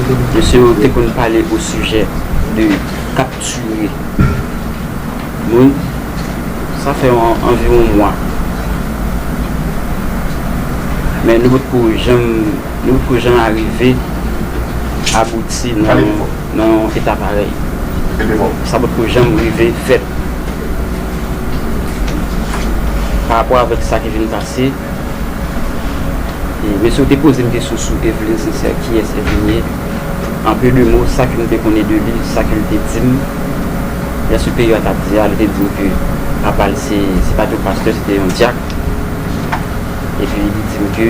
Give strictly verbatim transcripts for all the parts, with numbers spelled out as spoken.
Mesye yo te konn pale o sijè de kaptire moun, sa fè an- anviwon mwa. Men nou potko janm, nou potko janm arive abouti nan, nan yon eta parèy. Sa potko janm rive fèt. Pa rapò avèk sa ki vin pase, e, mesye yo te poze m kesyon sou Eveline Sincère, kiyès Eveline ye? An peu de mots, sa ke m te konnen de li, sa ke l te di m, lè sou peyi a t ap di a, li te di m ke papa l se, se pa t yon pastè, se te yon dyak. Epi li di m ke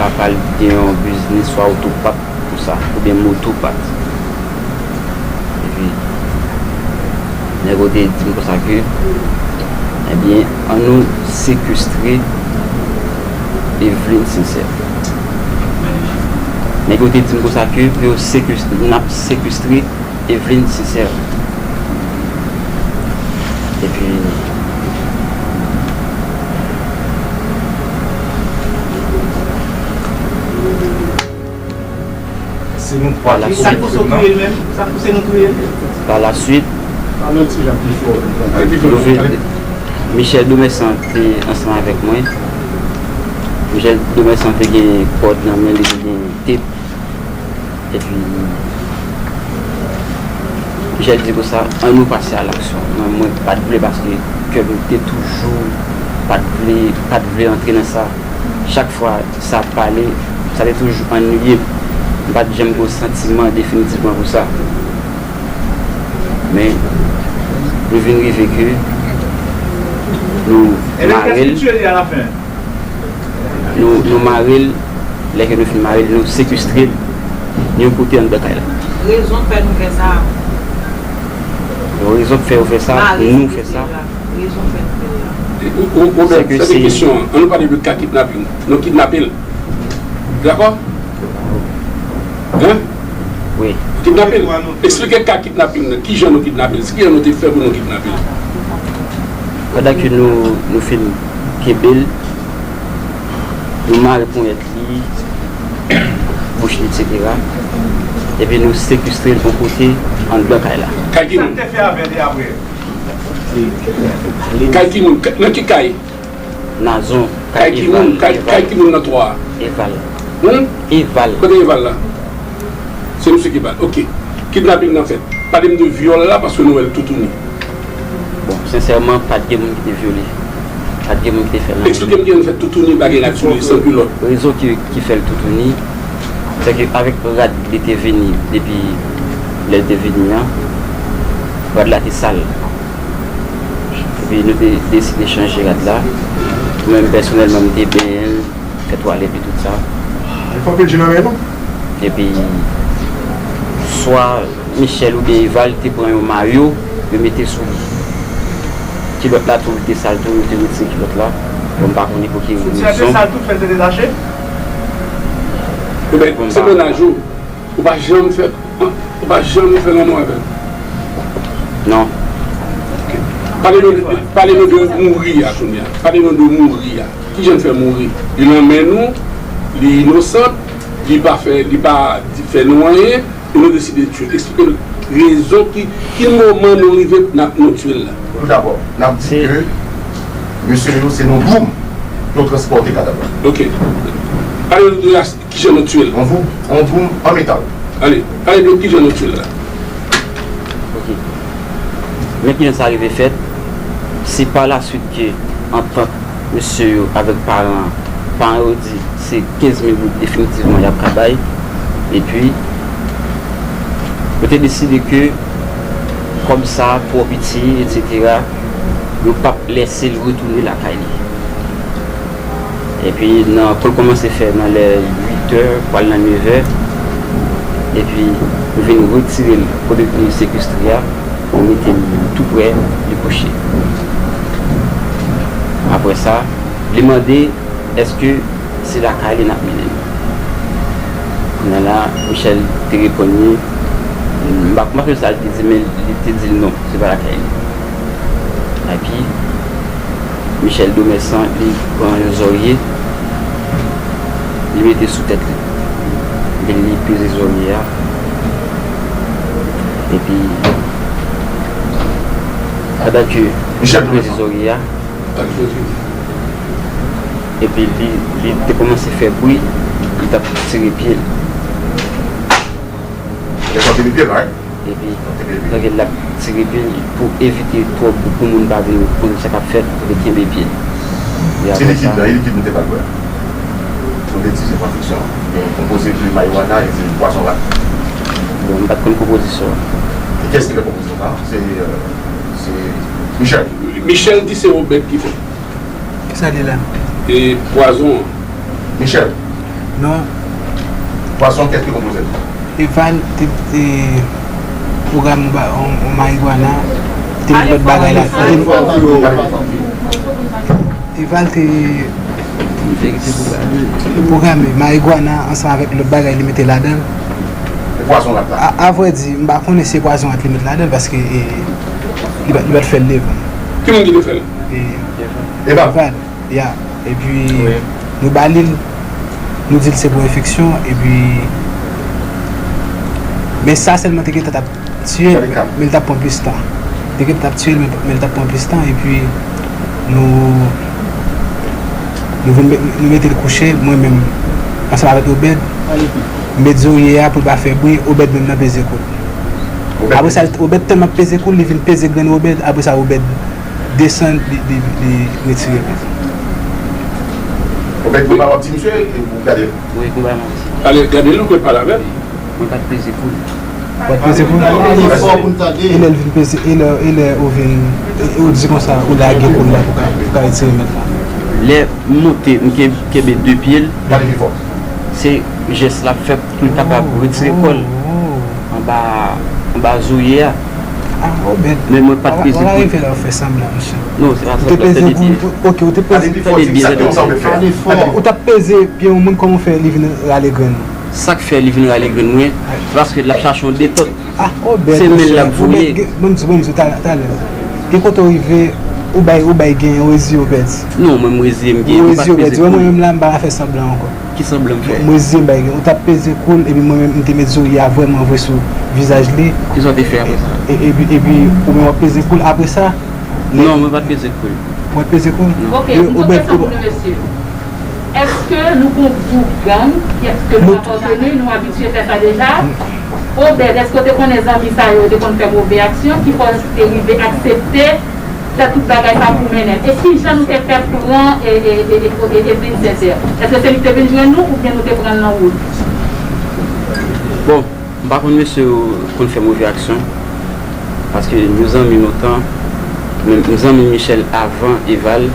papa l gen yon biznis swa otopat, konsa, oubyen moto pat. Epi, nèg yo te di m konsa ke, ebyen, ann nou sekestre Eveline Sincère. Nèg yo te di m konsa ke pou yo sekestre, n ap sekestre Eveline Sincère. Epi, Se nou twa ki komet krim nan. Sa k pouse nou touye l menm? Sa k pouse nou touye l? Pa la suit, Michel Domersan te ansanm avèk mwen. Michel Domersan te gen kòd nan men li, te gen tep. Epi, Michel di konsa, ann nou pase a laksyon. Mwen, mwen pa t vle paske kè m te toujou pa t vle, pa t vle antre nan sa. Chak fwa sa ap pale, sa te toujou annuiye m. M pa t janm gen yon santiman definitivman pou sa. Men, nou vin rive ke nou mare l. Nou, nou mare l, lè ke nou fin mare l, nou sekestre l. Ni yon kote anndan kay la. Rezon k fè nou fè sa. Rezon k fè yo fè sa, nou fè sa. Rezon k fè nou fè sa. Ou, ou, ou, Robert, sa se kesyon an. Ann nou pale de ka kidnapin. Nou kidnape l. Dakò? Hein? Wi. Kidnape l. Eksplike ka kidnapin nan. Kijan nou kidnape l? Kijan nou te fè pou nou kidnape l? Pandan ke nou, nou fin kenbe l, nou mare ponyèt li, bouch li, etsetera. Epi nou sekestre l yon kote anndan kay la. Kay ki moun? Sa n te fè avè li apre? Kay ki moun? Nan ki kay? Nazon, kay ki moun? Kay ki moun nan twa a? Eval. Hmm? Eval. Kote Eval la? Se misye ki ba l. Ok. Kidnaping nan fèt. Pale m de vyòl la paske nou wè l toutouni. Bon, sensèman, pa t gen moun ki te vyole. Pa t gen moun ki te fè l anyen. Eksplike m kijan l fèt toutouni, pa gen rad sou li, san kilòt. Rezon ki, ki fè l toutouni, se ke avèk rad li te vini depi lè l te vini an, rad la te sal. Epi nou te deside chanje rad la. Mwen menm pèsonèlman, m te benyen l, fè twalèt li, tout sa. Li fè anpil je nan men nou. Epi, swa Michel oubyen Eval te pran yon mayo, yo mete sou li. Kilòt la tou, li te sal tou, yo te retire kilòt la. Bon, m pa konnen pou ki rezon. Soutyen te sal tou, fè l te detache? Ebyen, se mennaj ou. Ou pa janm fè, ou pa janm fè lanmou avè l? Non. Ok. Pale nou, pale nou de mouri a kounye a. Pale nou de mouri a. Kijan l fè mouri? Li nan men nou, li inosan, li pa fè, li pa di, fè nou anyen, e nou deside tye l. Eksplike nou rezon ki, ki moman nou rive n ap, nou tye l la. Toudabò, n ap di ke mesye yo se nan boum yo transpòte kadav la. Ok. Pale nou de Kijan nou tye l? On boum, on boum an metal. Ale, pale nou kijan nou tye l la. Ok. Men kijan sa rive fèt, se pa la suite ke antant mesye yo avèk paran an, paran yo di se kenz mil goud definitivman y ap ka bay. Epi, yo te deside ke kòb sa twò piti, etsetera, yo p ap lèse l retounen lakay li. Epi nan, pou l kòmanse fè nan lè uit è, pral nan nèf è. Epi nou vin retire l kote nou sekestre a, nou mete l tou prè li kouche. Apre sa, li mande èske se lakay li n ap mennen l. Kounye a la, Michel te reponn li, m pa, m pa sonje sa l te di, men li te di l non, se pa lakay li. Epi, Michel Domersan, li pran yon zòrye, li mete sou tèt li. Li Li peze zòrye a. Epi, pandan ke li peze zòrye a, epi li, li te kòmanse fè bri, li t ap tire pye l. Li t ap tire pye l, right? Epi, donk, l ap tire pye l pou evite twòp bri, pou moun pa vin konn sa k ap fèt, pou te kenbe pye l. E apre sa, e likid nou te ba l bwè? Nou te di se pa fiksyon. Gen konpoze de marijuana, e di pwazon rat. Bon, m pa t konn konpozisyon an. E kiyès ki fè konpozisyon sa? Se, euh, se Michel. Michel di se Obed ki fè. Kisa li la? E pwazon an. Michel. Non. Pwazon, kiyès ki konpoze l? Eval te, te pwogram ba, on, on marijuana, te met lòt bagay la. Eval te pwograme marijuana ansanm avèk lòt bagay li mete ladan l. E pwazon rat la? A, a vrè di, m pa konnen si se pwazon rat li met ladan l paske, e, li pa, li pa t fè l devan. Ki moun ki te fè l? E, Eval. Eval. Ya, epi nou ba li l, nou di l se pou enfeksyon, epi men sa sèlman te gentan t ap tiye l, men l t ap pran plis tan. Te gentan t ap tiye l, men, men l t ap pran plis tan, epi nou, nou vin met, nou mete l kouche, mwen menm, ansanm avèk Obed, m met zòrye a pou l pa fè bri, Obed menm nan peze kou l. Apre sa, Obed tèlman peze kou l, li vin peze grenn Obed, apre sa, Obed desann, li, li, li retire l. Ou fèk konba w ap di misye, ou gade l. Wi, konba m ap di. Ale, gade l, ou kwè pale avè l. Mwen pa t peze kou l. Ou pa t peze kou l? Pale fò pou n tande. E lè l vin peze, e lè, e lè ou vin, e, e ou di konsa, ou lage kou l la pou ka, pou ka retire mèt la. Lè m monte, m ken-, kenbe de pye l. Pale pi fò. Se jès la fè pou l kapab retire kò l anba, anba zòrye a. Ah, oh, bèt. Men mwen pa t peze kou l. Wala rive la w fè sanblan, mesye. Non, se pa sanblan, tande byen. Ou te peze kou l, ok, ou te peze. Tande byen, tande byen. Ou t ap peze pye yon moun, kòman w fè li vin rale grenn ou? Sa k fè li vin rale grenn mwen, se paske l ap chache yon detòt. Ah, oh, bèt, mesye. Se men l ap voye. Ban m di, ban m di, talè, talè. Gen kote w rive, ou bay, ou bay gen, ou reziye w pèdi. Non, mwen, m reziye m gen, m pa t peze kou l. Ou reziye w pèdi. Mwen menm la, m pa ka fè sanblan ankò. Ki sanblan m fè? Mwen, mwen, m bay gen. Ou t ap peze kou l, epi mwen menm, m te met zòrye a vrèman vre sou vizaj li. Kisa w te fè apre sa? E, epi, epi, ou menm w ap peze kou l apre sa? Non, mwen pa t peze kou l. Ou pa t peze kou l? Non. Ok, yon kesyon pou nou, mesye. Èske nou gon gwoup gang, èske nou apateni, nou abitye fè sa deja? Obed, èske w te konnen zanmi sa yo te konn fè move aksyon, ki fè w te rive aksepte fè tout bagay sa pou mennen l? E kijan nou te fè pran e, e, e, e, e, e Vincent? Èske se li ki te vin jwenn nou oubyen nou te pran l nan wout? Bon, m pa konn mesye yo konn fè move aksyon, paske nou zanmi lontan, men nou zanmi Michel avan Eval,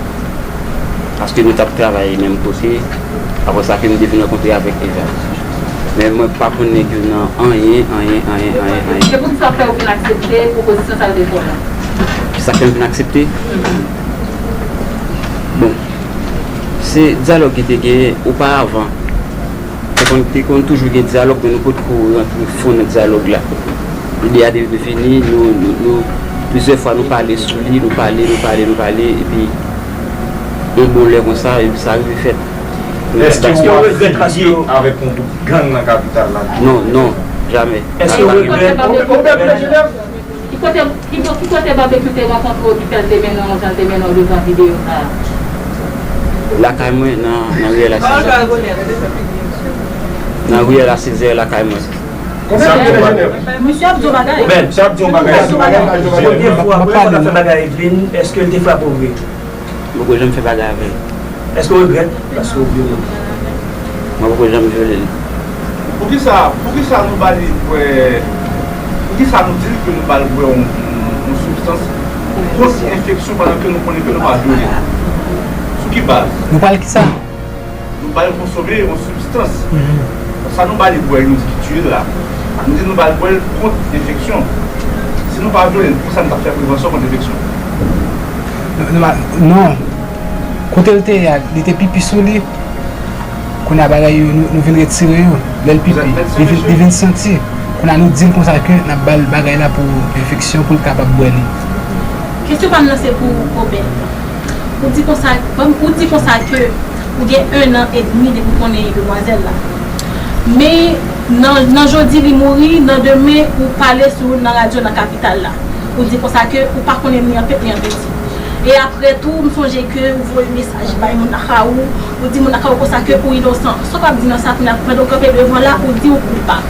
paske nou t ap travay menm kote, apre sa ke m te vin rankontre avèk Eval. Men mwen pa konn nèg yo nan anyen, anyen, anyen, anyen, anyen. Se poukisa w fè w vin aksepte pwopozisyon sa yo te fè w la? Kisa k fè m vin aksepte? Bon, se dyalòg ki te genyen oparavan. Te konn, te konn toujou gen dyalòg, men nou potko rantre fon nan dyalòg la. Ide a te vini, nou, nou, nou, plizyè fwa nou pale sou li, nou pale, nou pale, nou pale, epi yon bon lè konsa, epi sa rive fèt. Èske w ap fini avèk yon gwoup gang nan kapital la? Non, non, jamè. Èske w regrèt? Ki kote, ki bo-, ki kote Babekyou te rankontre w ki fè l te mennen w jan l te mennen w devan videyo sa a? Lakay mwen, nan, nan riyèl a Sezè. Nan riyèl a Sezè, lakay mwen. Misye ap di yon bagay. Misye ap di yon bagay. Premye fwa, premye fwa w ta fè bagay Evelyne, èske l te frape w vre? M poko janm fè bagay avè l. Èske w regrèt? Èske w vyole l? Mwen poko janm vyole l. Poukisa, poukisa nou ba li bwè, poukisa nou di l ke nou ba l bwè yon, yon, yon sibstans pou kont enfeksyon pandan ke nou konnen ke nou pa vyole l? Sou ki baz? Nou ba l kisa? Nou ba l konsome yon sibstans. Sa nou ba li bwè, nou di ki tiye l la. Nou di nou ba l bwè l kont enfeksyon. Si nou pa vyole l, poukisa nou t ap fè prevansyon kont enfeksyon? Non, non, non. Kote l te ye a, li te pipi sou li. Kounye a bagay yo, nou, nou vin retire yo. Lè l pipi, li vin, li vin santi. Kounye a nou di l konsa ke n ap ba l bagay la pou enfeksyon, pou l kapab bwè li. Kesyon pa m nan se pou Obed. Ou di konsa, bon, ou di konsa ke ou gen en an edmi depi w konnen demwazèl la. Men, Nan, nan jodi li mouri, nan demen ou pale sou youn nan radyo nan kapital la. Ou di konsa ke ou pa konnen ni an peti ni an peti. E apre tou, m sonje ke ou voye mesaj bay moun nan Kawou, ou di moun nan Kawou konsa ke ou inosan. Sa w ap di nan sa kounye a, pandan w kanpe devan la, ou di ou koupab.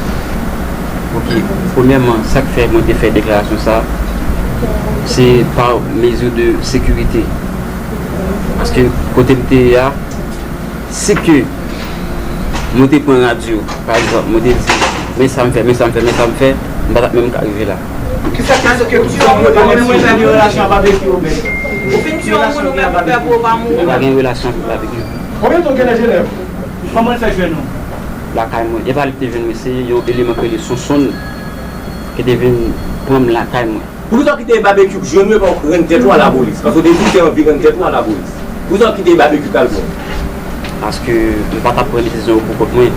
Ok, premyèman, sa k fè mwen te fè deklarasyon sa, se pa mezi de sekirite. Paske kote m te ye a, si ke mwen te pran radyo, pa egzanp, mwen te di, men sa m fè, men sa m fè, men sa m fè, m pa t ap menm ka rive la. Kisa k fè ke ou pa menm retabli relasyon ak Babekyou, Obed? Ou fin tiye yon moun ou menm ou pè pou ou pa mouri. M pa gen relasyon avèk Babekyou. Konbyen tan w gen nan Jenèv? Kòman l fè jwenn ou? Lakay mwen. E pa li ki te jwenn mwen, se yon eleman ki rele Sonsonn ki te vin pran m lakay mwen. Poukisa w kite Babekyou k jwenn ou epi w rann tèt ou a lapolis? Paske w te di w te anvi rann tèt ou a lapolis. Poukisa w kite Babekyou k al pran w? Paske m pa t ap pran desizyon yo pou kont mwen.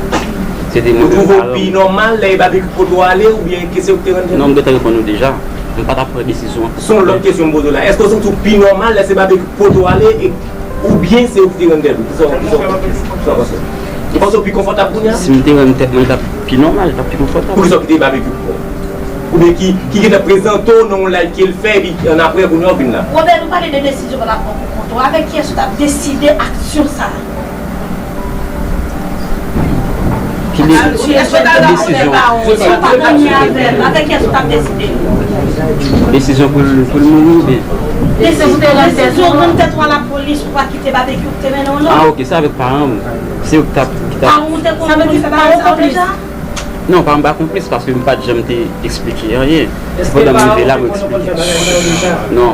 Se te mwen menm ki t al. Ou twouve w pi nòmal lè e Babekyou k pote w ale oubyen ke se ou ki te rann tèt ou? Non, m gentan reponn ou deja. M pa t ap pran desizyon an pou kont mwen. Se yon lòt kesyon m poze w la. Èske w santi w pi nòmal lè se Babekyou k pote w ale e oubyen se ou ki te rann tèt ou? Kisa w panse? Ou panse w pi konfòtab kounye a? Si m te rann tèt mwen, li t ap pi nòmal, li t ap pi konfòtab. Poukisa w kite Babekyou k pran w? Oubyen ki, ki gentan prezante w nan yon live ke l fè, epi annapre kounye a w vin la? Robert, nou pale de desizyon w t ap pran pou kont ou. Avèk kiyès ou t ap deside aksyon sa a? Ki de... Èske w t al avèk pawòl? Si w pa t anyen avè l, avèk kiyès ou t ap deside? Desizyon pou l, pou l mouri oubyen? Desizyon pou te rann tèt ou. Desizyon rann tèt ou a lapolis, ou pa kite Babekyou k te mennen w non. Ah, ok, se avèk paran m. Se yo ki t ap, ki t ap... Paran w te konn konn fè bagay sa yo deja? Non, paran m pa konplis paske m pa t janm te eksplike anyen. Se pandan m rive la mwen eksplike. Non.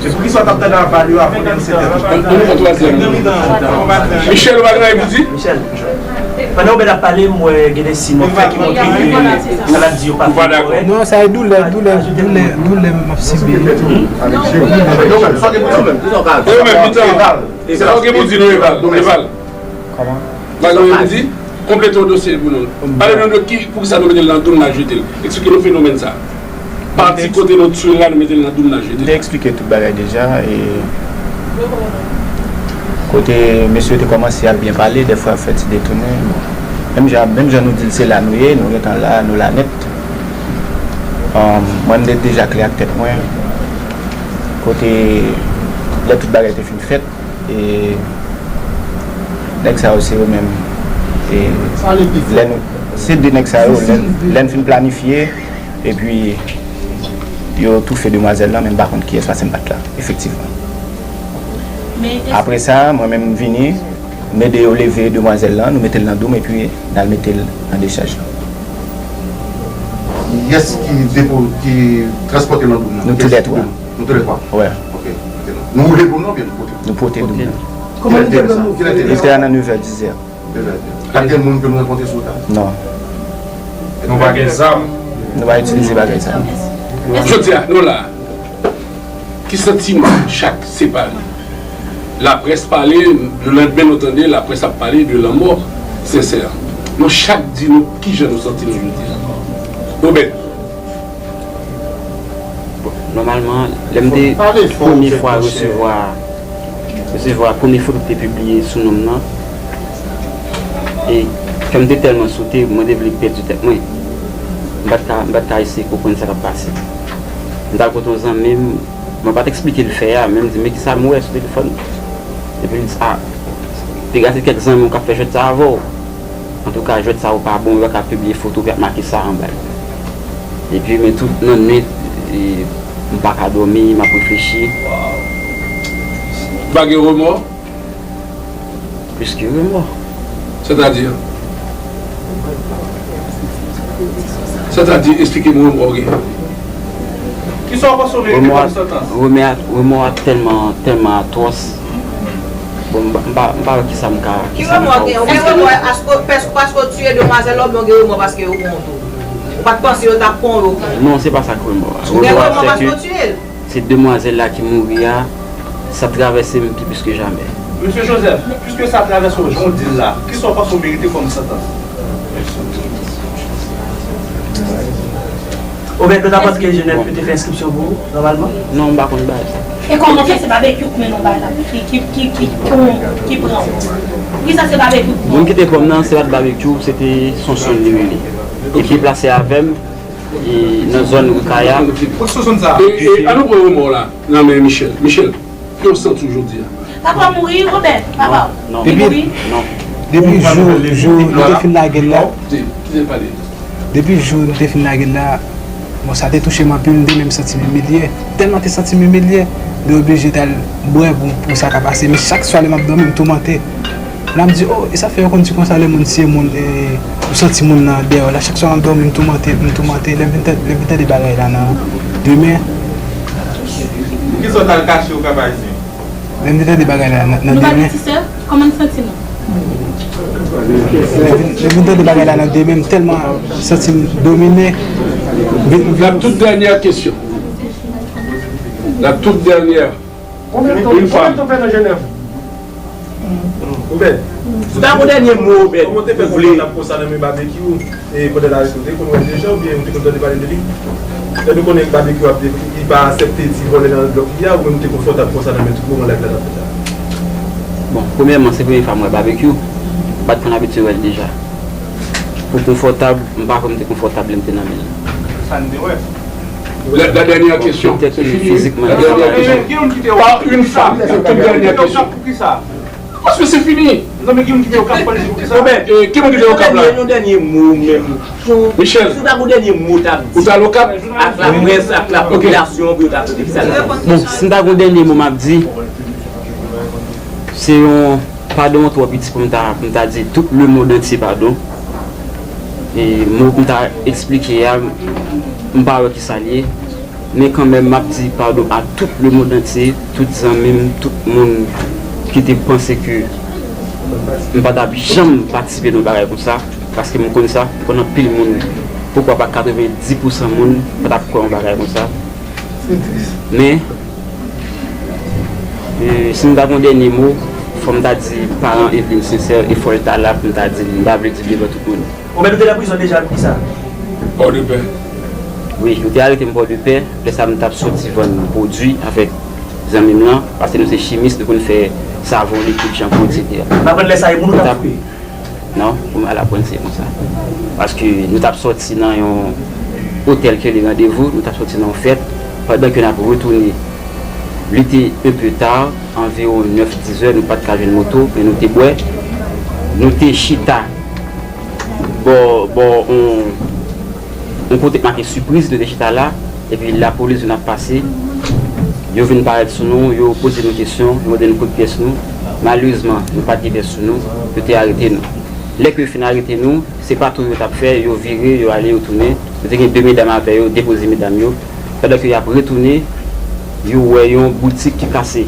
Se poukisa w t ap tande aval yo avan w denonse tèt ou? Ann pran twazyèm nan. Michel, ou pa gen anyen pou di? Michel. Pandan Obed ap pale, m wè gen de siy m ap fè ki montre ke sa l ap di yo pa fin kòrèk. Non, sa e doulè, doulè, doulè, doulè m ap sibi. E yo menm, pita. Sa w gen pou di nou, Eval? Eval. Kòman? Bagay yo di, konplete yon dosye pou nou. Pale nou de ki, poukisa nou mete l nan doum n al jete l. Eksplike nou fenomèn sa. Pati kote nou tchwe l la, nou mete l nan doum n al jete l. M te eksplike tout bagay deja. E kote mesye yo te kòmanse ap byen pale, dèfwa yo fè ti detounen. Bon. Menm jan, menm jan nou di l se la nou ye, nou gentan la, nou la nèt. Mwen, m te deja klè ak tèt mwen. Kote, lè tout bagay te fin fèt, E nèg sa yo se yo menm. E lè nou, se de nèg sa yo, lè, lè n fin planifye, epi yo toufe demwazèl lan, men m pa konn kiyès paske m pa t la, efektivman. Apre sa, mwen menm m vini, m ede yo leve demwazèl lan, nou mete l nan doum, epi n al mete l nan dechaj lan. Kiyès ki depo, ki transpòte l nan doum nan? Nou toulètwa. Nou toulètwa? Wi. Ok. Nou woule doum nan oubyen nou pote? Nou pote doum nan. Kòman nou te pran doum? Kilè te ye? Li te a nan nevè, dizè. Nevè, dizè. Pa t gen moun ke nou rankontre sou wout la? Non. Nou pa gen zam? Nou pa itilize bagay sa. Jodi a, nou la. Ki santiman chak separe? Laprès pale, lelandmen nou tande laprès ap pale de lanmò Sensè. Nou chak di nou kijan nou santi nou jodi a. Obed. Bon, nòmalman, lè m te premye fwa resevwa, resevwa premye foto ki te pibliye sou non m nan, e kè m te tèlman sote, mwen te vle pèdi tèt mwen. M pa t ka, m pa t ka eseye konprann sa k ap pase. M t al kote yon zanmi m, mwen pa t eksplike l fè a, men m di, men kisa m wè sou telefòn? Epi l di, a, te gen kèk zanmi w k ap fè jwèt sa avè w. Antouka, jwèt sa yo pa bon, yo pa ka pibliye foto ki ap make sa anba l. Epi, men tout nan nwit, e, m pa ka dòmi, m ap reflechi. Ou pa gen remò? Plis ke remò. Sètadi? Sètadi, esplike m remò w gen. Kisa w panse w merite kòm santans? Remò a, remò a tèlman, tèlman atwòs. Bon, m pa, m pa, m pa wè kisa m ka, kisa m ka ofri. Ki remò gen? Ou gen remò paske, paske w tiye demwazèl la oubyen w gen remò paske yo pran w tou? Ou pa t panse yo t ap pran w, yo pran w? Non, se pa sa k remò a. Ou gen remò paske w tiye l? Se demwazèl la ki mouri a, sa travèse m pi plis ke jamè. Mesye Joseph, piske sa travèse w jan w di l la, kisa w panse w merite kòm santans? Obed, nou ta panse ke Jenèf yo te fè enskripsyon pou ou, nòmalman? Non, m pa konn bagay sa. E kòman fè se Babekyou k mennen w bay la, ki, ki, ki, ki, ki pran w? Poukisa se Babekyou? Moun ki te pran m nan, se pa t Babekyou, se te Sonson li rele. E ki plase avè m, e nan zòn Rikaya. Kot Sonson sa? E, e, an nou pran remò la nan men Michel. Michel, ki w santi w jodi a? Papa mouri, Robert, papa. Non, non. Li mouri? Non. Depi jou, jou nou te fin lage l la. Kite, kite l pale. Depi jou nou te fin lage l la, bon, sa te touche m anpil, m te menm santi m imilye. Tèlman te santi m imilye, m te oblije t al bwè pou, pou sa ka pase. Men chak swa lè m ap dòmi, m toumante. La m di, oh, e sa fè yo konn di konsa lè moun tiye moun, e, ou santi moun nan dèyè w la. Chak swa m ap dòmi, m toumante, m toumante. Lè m vin tande, lè m vin tande bagay la nan demen. Poukisa w t al kache ou kay pa isit? Lè m vin tande bagay la nan, nan demen. Nou pa gen ti sè? Kòman n santi nou? Lè m vin, lè m vin tande bagay la nan demen, m tèlman santi m domine. M vin, m vin. La toute dernière question. La toute dernière. Konbyen tan, konbyen tan w fè nan Jenèv? Obed. Si w ta gon dènye mo, Obed, kòman w te fè konn tap konsa nan men Babekyou, e pandan l arete w, te konn wè l deja oubyen ou te konn tande pale de li? Lè nou konnen Babekyou ap di, li pa aksepte ti vòlè nan lòt li a, ou menm ou te konfòtab konsa nan men tout moman live la t ap fèt la? Bon, premyèman, se premye fwa m wè Babekyou. M pa t konn abitye wè l deja. Pou konfòtab, m pa kwè m te konfòtab lè m te nan men l. Sa n te wè. La, la dernière question. Petèt fizikman. La dernière question. Par une femme, la toute dernière question. Paske se fini. Mezanmi, ki moun ki te Okap, fò n di poukisa? Obed, eh, ki moun ki te Okap la? Yon dènye mo menm. Michel. Si w ta gon dènye mo w t ap di. Ou t al Okap? Ak laprès, ak lapopilasyon, pou yo ta tande ki sa l ap di. Bon, si m ta gon dènye mo m ap di, se yon padon twò piti pou m ta, pou m ta di tout lemonn antye padon. E mo pou m ta eksplike a, m pa wè ki sa l ye. Men kanmenm, m ap di padon a tout lemonn antye, tout zanmi m, tout moun ki te panse ke m pa t ap janm patisipe nan yon bagay konsa, paske m konn sa, m konn anpil moun, poukwa pa katrevenndis pousan moun pa t ap kwè yon bagay konsa. Men, e, si m ta gon dènye mo, fò m ta di paran Eveline sensè, e fò l ta la pou m ta di l, m pa vle di l devan tout moun. Ou mèt ou te nan prizon deja, poukisa? Pòdepè. Wi, yo te arete m Pòdepè. Lè sa a, m t ap soti vann pwodui avèk zanmi m lan, paske nou se chimis, nou konn fè savon, likid, chanpou, etsetera. N aprann lè sa a, e moun ou t ap fouye? Non, pou m al aprann se konsa. Paske nou t ap soti nan yon otèl ki rele Randevou, nou t ap soti nan yon fèt, pandan ke n ap retounen, li te un peu tard, anviwon nèf, diz è, nou pa t ka jwenn moto, men nou te bwè. Nou te chita bò, bò, on, on kote k make Sipriz, nou te chita la, epi lapolis vin ap pase. Yo vin parèt sou nou, yo poze nou kesyon, yo mande nou kote pyès nou. Malerezman, nou pa t gen pyès sou nou, yo te arete nou. Lè ke yo fin arete nou, se patou yo t ap fè, yo vire, yo ale, yo tounen. Yo te gen de medam avè yo, depoze medam yo. Pandan ke y ap retounen, yo wè yon boutik ki kase.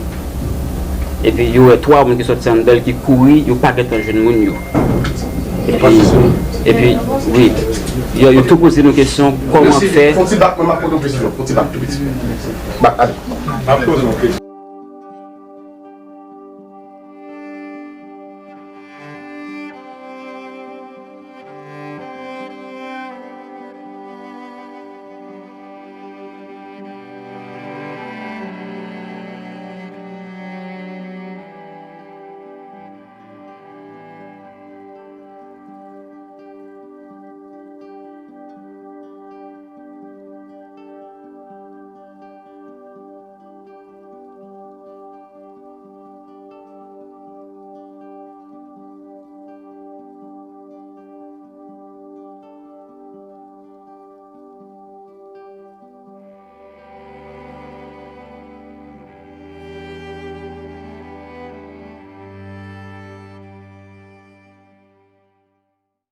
Epi yo wè twa moun ki sòti anndan l ki kouri, yo pa gentan jwenn moun yo. Epi, epi, wi, yo, yo tou poze nou kesyon, kòman fè? Fè yon ti bak, mwen, m ap poze yon kesyon. Fè yon ti bak tou piti. Bak, ale. M ap poze yon kesyon.